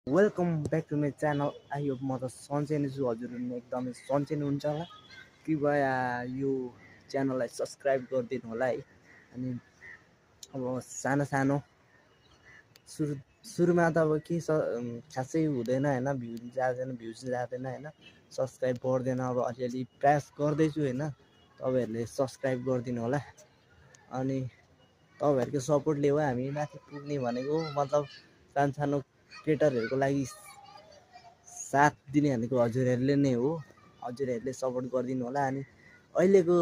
Welcome back to my channel. I hope म त सन्चै नै छु, हजुरहरू एकदमै सन्चै नै हुन्छ होला। कृपया यो च्यानललाई सब्सक्राइब गरिदिनु होला है। अनि अब सानो सुरुमा त अब के खासै हुँदैन होइन, भ्युज जाँदैन होइन, सब्सक्राइब बढ्दैन। अब अलिअलि प्रयास गर्दैछु होइन, तपाईँहरूले सब्सक्राइब गरिदिनु होला। अनि तपाईँहरूको सपोर्टले हो हामी माथि पुग्ने भनेको, मतलब सानो क्रिएटरहरूको लागि साथ दिने भनेको हजुरहरूले नै हो। हजुरहरूले सपोर्ट गरिदिनु होला। अनि अहिलेको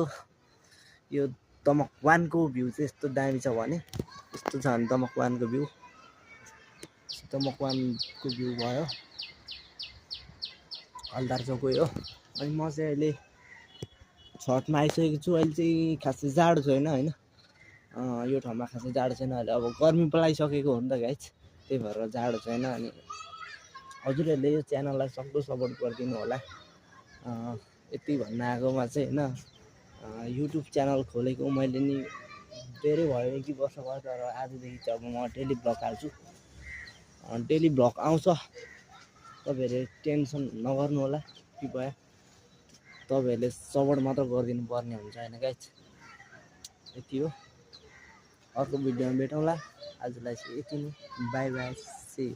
यो दमक वानको भ्यू चाहिँ यस्तो दामी छ भने, यस्तो छ भने दमक वानको भ्यू भयो हलदार चौकै हो। अनि म चाहिँ अहिले छतमा आइसकेको छु। अहिले चाहिँ खासै जाडो छैन होइन, यो ठाउँमा खासै जाडो छैन। अहिले अब गर्मी पलाइसकेको हो नि त गाइस, त्यही भएर जाडो छैन। अनि हजुरहरूले यो च्यानललाई सक्दो सपोर्ट गरिदिनु होला। यति भन्न आएकोमा चाहिँ होइन, युट्युब च्यानल खोलेको मैले नि धेरै भयो, 1 वर्ष भयो। तर आजदेखि चाहिँ अब म डेली भ्लग हाल्छु, डेली भ्लग आउँछ। तपाईँहरूले टेन्सन नगर्नु होला, कृपया तपाईँहरूले सपोर्ट मात्र गरिदिनु पर्ने हुन्छ होइन गाइस। यति हो, अर्को भिडियोमा भेटौँला। आजलाई चाहिँ यति नै, बाई बाई, सी यू।